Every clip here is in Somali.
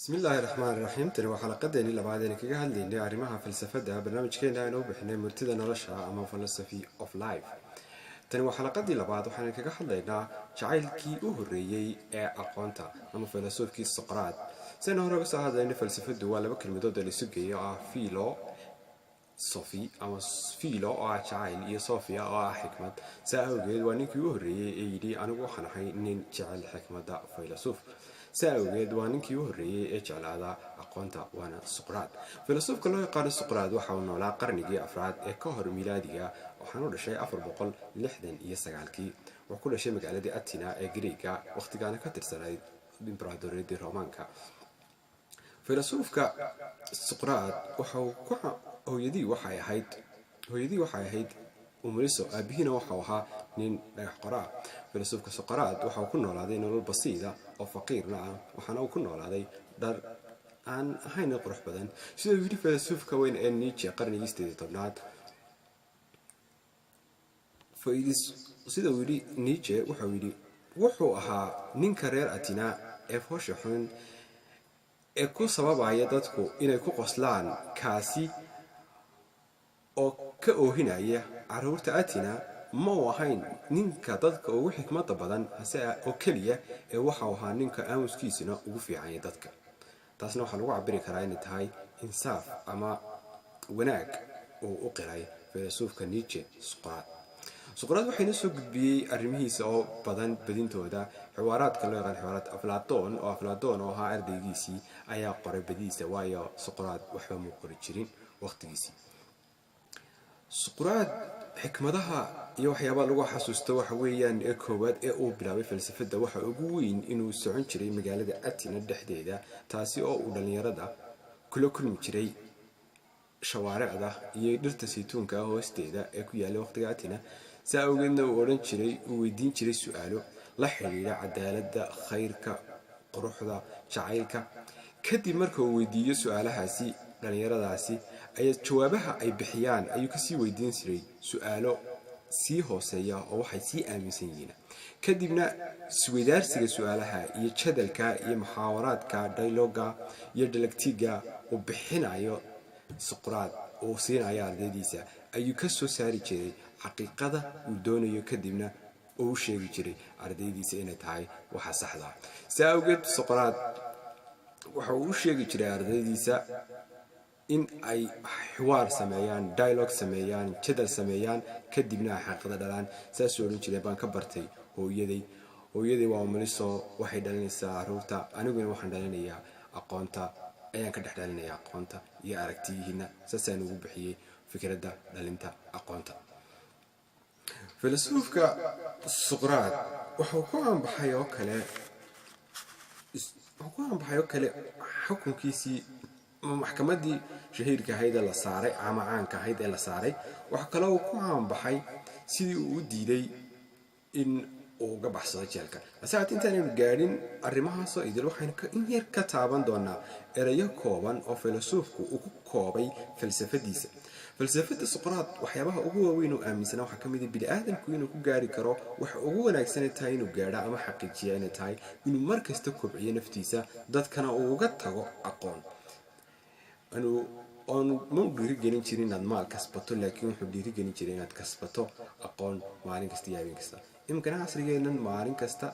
Bismillaahi raxmaan raxiim. Tani waa xalaqadeennii labaad eena kaga hadlaynay arrimaha falsafadda, barnaamijkeena aynu u bixinay Murtida Nolosha ama Philosophy of Life. Tani waa xalaqadii labaad. Waxaanu kaga hadlaynaa jacaylkii u horreeyey ee aqoonta ama filosofkii Soqraad. Sidaynu hore uga soo hadlaynay, falsafadu waa laba kelmadood oo laisu geeyo oo ah philo sophy ama philo oo ah jacayl iyo sophia oo ah xikmad. Saa awgeed waa ninkii u horreeyey ee yidhi, "Anigu waxaan ahay nin jecel xikmadda." Filosof saa awgeed waa ninkii u horreeyey ee jeclaada aqoonta, waana Suqraad. Filosofka loo yaqaano Suqraad waxa uu noolaa qarnigii afraad ee ka hor miilaadiga, waxaanu dhashay 469-kii. Wuxuu ku dhashay magaaladii Atina ee Greega, wakhtigaana ka tirsanayd imbaraadooriyadii Roomaanka. Filosofka Suqraad waxau ku hooyadii waxay ahayd umuliso, aabihiina waxau ahaa nin dhagax qoraa. Filosofka Suqraad waxauu ku noolaaday nolol basiida oo faqiirna ah, waxaana uu ku noolaaday dhar aan ahayn qurux badan. Sidau yidhi filosofka weyn ee Nietzsche qarnigii 18aad, sida uu yidhi Nietzsche, wuxuu yidhi, "Wuxuu ahaa ninka reer Atina ee foosha xun ee ku sababaya dadku inay ku qoslaan, kaasi oo ka oohinaya caruurta Atina. Ma uu ahayn ninka dadka ugu xikmada badan hase oo keliya, ee waxau ahaa ninka aamuskiisuna ugu fiicanya dadka." Taasna waxaa lagu cabiri karaa inay tahay insaaf ama wanaag uu u qiray filosofka Nietzsche Suqraad. Suqraad waxayna soo gudbiyey arrimihiisa oo badan badintooda xiwaaraadka loo yaqaan xiwaaraad Aflaatoon, oo Aflaatoon oo ahaa ardaygiisii ayaa qoray badidiisa, waayo Suqraad waxba muu qori jirin waqtigiisii. Suqraad xikmadaha iyo waxyaabaha lagu xasuusto waxa weeyaan ee koowaad ee uu bilaabay falsafadda, waxa ugu weyn inuu socon jiray magaalada Atina dhexdeeda, taasi oo uu dhallinyarada kula kulmi jiray shawaaricda iyo dhirta saytuunka hoosteeda ee ku yaallay waqtiga Atina. Saa awgeedna uu odhan jiray, uu weydiin jiray su-aalo la xidhiidha cadaaladda, khayrka, quruxda, jacaylka. Kadib marka uu weydiiyo su-aalahaasi dhallinyaradaasi, ayaa jawaabaha ay bixiyaan ayuu kasii weydiin jiray su-aalo sii hooseeya oo waxay sii aaminsan yihiin. Kadibna isweydaarsiga su-aalaha iyo jadalka iyo muxaawaraadka, dialogue-ga iyo dialectic-ga uu bixinayo Suqraad, uu siinayo ardaydiisa, ayuu ka soo saari jiray xaqiiqada uu doonayo, kadibna uu u sheegi jiray ardaydiisa inay tahay waxa saxda. Saa awgeed Suqraad waxa uu u sheegi jiray ardaydiisa in ay xiwaar sameeyaan, dialogue sameeyaan, jadal sameeyaan, kadibna ay xaqiiqada dhalaan. Saasuu odhan jiray, "Baan ka bartay hooyaday. Hooyaday waa umuliso, waxay dhalinaysaa caruurta, aniguna waxaan dhalinayaa aqoonta, ayaan ka dhex dhalinayaa aqoonta iyo aragtiyihiina." Saasaan ugu bixiyey fikradda dhalinta aqoonta. Filosoofka Suqraad wuxuu ku caanbaxay oo kale xukunkiisii ama maxkamaddii shahiirka ahayd ee la saaray ama caanka ahayd ee la saaray. Waxaa kaloo uu ku caanbaxay sidii uu u diiday in uu uga baxsado jeelka. Hase haatee, intaanaynu gaadhin arrimahaasoo idil, waxaynu in yar ka taaban doonaa erayo kooban oo filosoofku uu ku koobay falsafadiisa. Falsafada Suqraad waxyaabaha ugu waaweyn oo aaminsanaa waxaa ka mid ah bini aadamku inuu ku gaari karo waxa ugu wanaagsanay tahay inuu gaadha ama xaqiijiya inay tahay inuu mar kasta kobciyo naftiisa, dadkana uu uga tago aqoon. Oonu ma u dhiirigelin jirin inaad maal kasbato, laakiin wuxuu dhiirigelin jiray inaad kasbato aqoon maalin kasta iyo habeen kasta. Iminkana casrigeennan maalin kasta,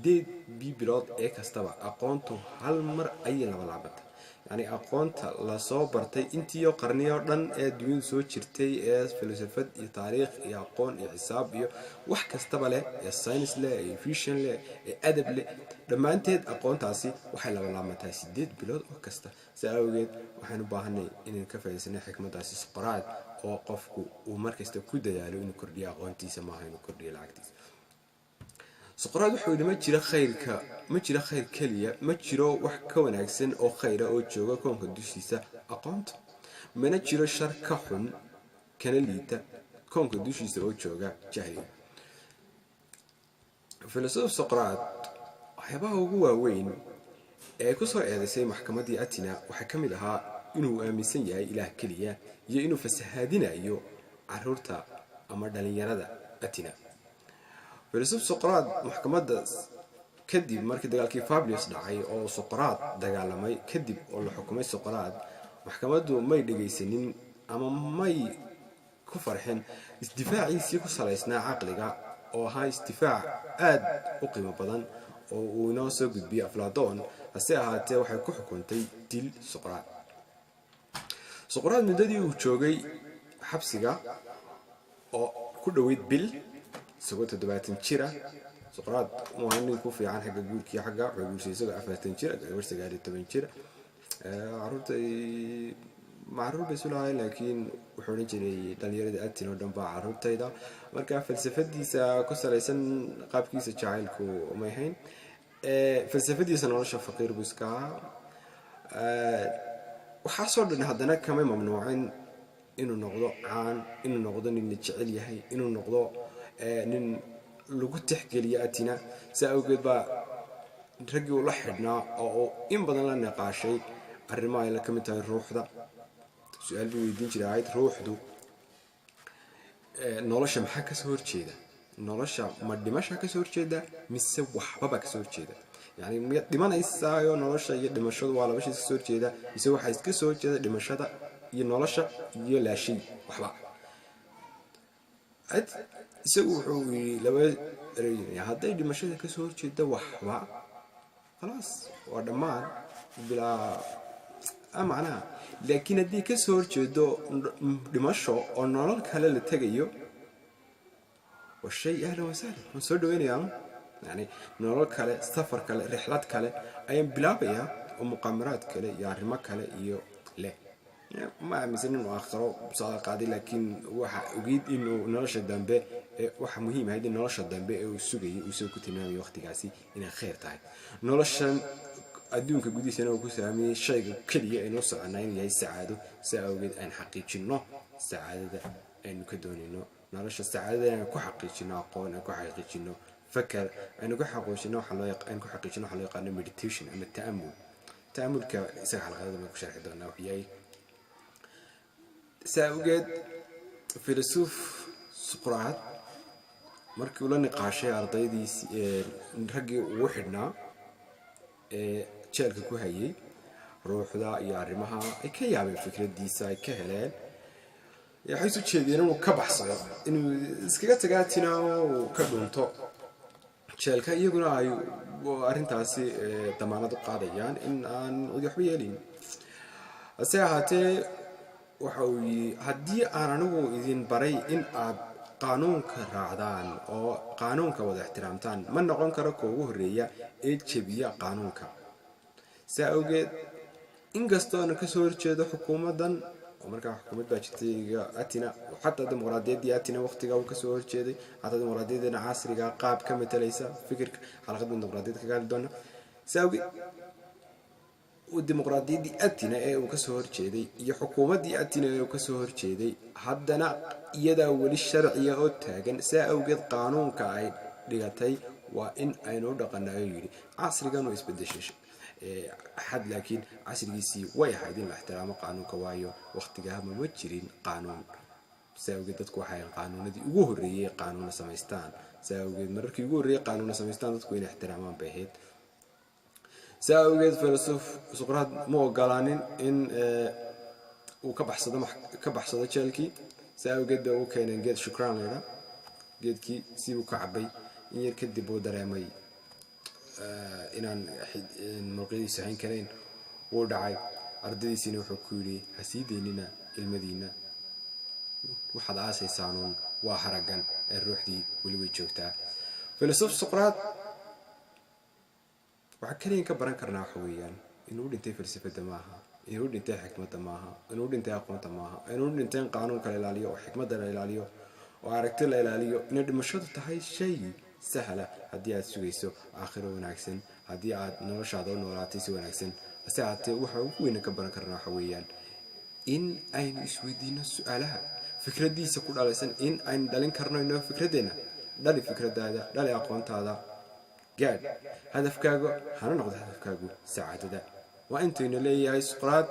8 bilood ee kastaba, aqoontu hal mar ayay laba laabanta. Yacni aqoonta lasoo bartay intiiyo qarniyo dhan ee dunyadu soo jirtay, ee filosofad iyo taariikh iyo aqoon iyo xisaab iyo wax kastaba leh, ee science leh, ee vision leh, ee adab leh, dhammaanteed aqoontaasi waxay laba laabantahay 8 bilood oo kasta. Si awgeed waxaan u baahanay inaynu ka faa'iidaysanay xikmaddaasi Soqraad, oo qofku uu markasta ku dadaalo inuu kordhiyo aqoontiisa, maaha inuu kordhiyo lacagtiisa. Suqraad wuxuu yidhi, "Ma jiro khayrka, ma jiro khayr keliya, ma jiro wax ka wanaagsan oo khayra oo jooga koonka dushiisa aqoonta, mana jiro shar ka xun kana liita koonka dushiisa oo jooga jahliga." Filosof Soqraad waxyaabaha ugu waaweyn ee ku soo eedaysay maxkamaddii Atina waxaa ka mid ahaa inuu aaminsan yahay Ilaah keliya iyo inuu fasahaadinayo caruurta ama dhalinyarada Atina. Filosof Soqraad maxkamadda Kadib markii dagaalkii Fabius dhacay oo Suqraad dagaalamay kadib oo la xukumay Suqraad, maxkamaddu may dhegaysanin ama may ku farxin isdifaaciisii ku salaysnaa caqliga, oo ahaa isdifaac aad u qiimo badan oo uu inoo soo gudbiyey Afladoon. Hase ahaatee, waxay ku xukuntay dil Suqraad. Suqraad muddadii uu joogay xabsiga oo ku dhoweyd bil, isagoo 70 jira. Suqraad waa nin ku fiican xagga guurkii, xagga wuxuu guursay isagoo 40 jira gabar 19 jira. Caruurta macruur bay isu lahayn, laakiin wuxuu odhan jiray dhalinyarada Atin oo dhan baa caruurtayda. Marka falsafadiisa ku salaysan qaabkiisa jacaylku may ahayn falsafadiisa nolosha, faqiir buu iska ahaa. Waxaasoo dhan haddana kamay mamnuucin inuu noqdo caan, inuu noqdo nin la jecel yahay, inuu noqdo nin lagu tixgeliyo Atina. Saa awgeed baa raggii ula xidhnaa oo uu in badan la niqaashay arrimo ay la ka mid tahay ruuxda. Su-aal buu weydiin jiray ahayd: ruuxdu nolosha maxaa kasoo horjeeda? Nolosha ma dhimasha kasoo horjeeda mise waxbaba kasoo horjeeda? Yani miyaad dhimanaysaayo nolosha iyo dhimashadu waa laba shay iska soo horjeeda, mise waxaa iska soo horjeeda dhimashada iyo nolosha iyo laashay waxba? Cid isagu wuxuu yidhi laba erey: hadday dhimashada kasoo horjeeda waxba, khalaas, waa dhammaan bilaa macnaha, laakiin haddii kasoo horjeedo dhimasho oo nolol kale la tegayo, waa shay ahlan wasahlan, waan soo dhaweynayaa. Yani nolol kale, safar kale, rixlad kale ayaan bilaabayaa oo muqaamaraad kale iyo arrimo kale iyo leh. Ma aaminsan inuu aakhiro soo qaaday, laakiin waxa ogeyd inuu nolosha dambe, waxa muhiim ahayd in nolosha dambe ee uu sugayay, uu isagoo ku tilmaamaya waqtigaasi inay khayr tahay. Noloshan adduunka gudihiisana uu ku saamiyey shayga keliya aynoo soconaa inuu yahay sacaado. Saa awgeed aan xaqiijino sacaadada aynu ka doonayno nolosha, sacaadada aynu ku xaqiijino aqoon, aan ku xaqiijino fakar, aynu ku xaqiijino waxa loo aynu ku xaqiijino waxa loo yaqaano meditation ama ta'amul. Ta'amulka isaga xalqadada baan ku sharxi doonaa wuxuu yahay. Saa awgeed filosof Suqraad markii uu la niqaashay ardaydiisi, raggii ugu xidhnaa ee jeelka ku hayay, ruuxda iyo arrimaha, ay ka yaabeen fikradiisa, ay ka heleen. Waxay isu jeediyeen inuu ka baxsado, inuu iskaga tagaatina uu ka dhunto jeelka, iyaguna ay arrintaasi damaanad u qaadayaan in aan cidi waxba yeelin. Hase ahaatee, waxa uu yidhi: haddii aan anigu idin baray in aad qaanuunka raacdaan oo qaanuunka wada ixtiraamtaan, ma noqon karo ka ugu horreeya ee jebiya qaanuunka. Saa awgeed, inkastoona kasoo horjeedo xukuumaddan, oo markaa xukuumad baa jirtay Atina, xataa dimuqraadiyaddii Atina waqtiga uu kasoo horjeeday, xataa dimuqraadiyaddana casriga qaab ka matalaysa fikirka, xalqad baan dimuqraadiyad kaga hadli doona. Saa awgeed dimuqraadiyaddii Atina ee uu kasoo horjeeday iyo xukuumaddii Atina ee uu kasoo horjeeday, haddana iyadaa weli sharciya oo taagan. Saa awgeed qaanuunka ay dhigatay waa in aynu u dhaqanayo, yidhi. Casrigan uu isbedeshay xad, laakiin casrigiisii way ahayd in la ixtiraamo qaanuunka, waayo waqtigaama ma jirin qaanuun. Saa awgeed dadku waxay qaanuunadii ugu horreeyey qaanuuna samaystaan. Saa awgeed mararkii ugu horreeyey qaanuuna samaystaan, dadku inay ixtiraamaan bay ahayd. Saa awgeed filosof Suqraad ma ogolaanin in uu ka baxsado jeelkii. Saa awgeed bay ugu keeneen geed shukraan laydha. Geedkii sibuu ka cabay. In yar kadib uu dareemay inaan mowqiyadiisu hayn karayn, wuu dhacay. Ardaydiisiina wuxuu ku yidhi: ha sii daynina ilmadiina, waxaad aasaysaanuun waa haragan ee ruuxdii weli way joogtaa. Filosof Suqraad waxaa keliyan ka baran karnaa waxa weeyaan inuu dhintay falsafadda maaha, inuu dhintay xikmadda maaha, inuu dhintay aqoonta maaha, inuu dhintay in qaanuunka la ilaaliyo oo xikmadda la ilaaliyo oo aragti la ilaaliyo, inay dhimashadu tahay shay sahla haddii aad sugayso aakhiro wanaagsan, haddii aad noloshaada u noolaatay si wanaagsan. Hase ahaatee, waxa ugu weyna ka baran karnaa waxa weeyaan in aynu isweydiino su-aalaha fikraddiisa ku dhalaysan, in aynu dhalin karno inoo fikraddeenna. Dhali fikradaada, dhali aqoontaada, gaadh hadafkaaga, hana noqdo hadafkaagu sacaadada. Waa intaynu leeyahay Suqraad: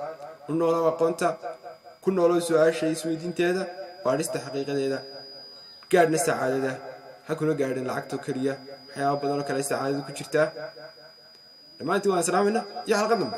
u noolow aqoonta, ku noolow su-aasha isweydiinteeda, baadhista xaqiiqadeeda, gaadhna sacaadada. Ha kuna gaadhin lacagto keliya. Waxyaaba badan oo kale sacaadadu ku jirtaa. Dhammaantiin waan salaamayna iyo xalqad dambe.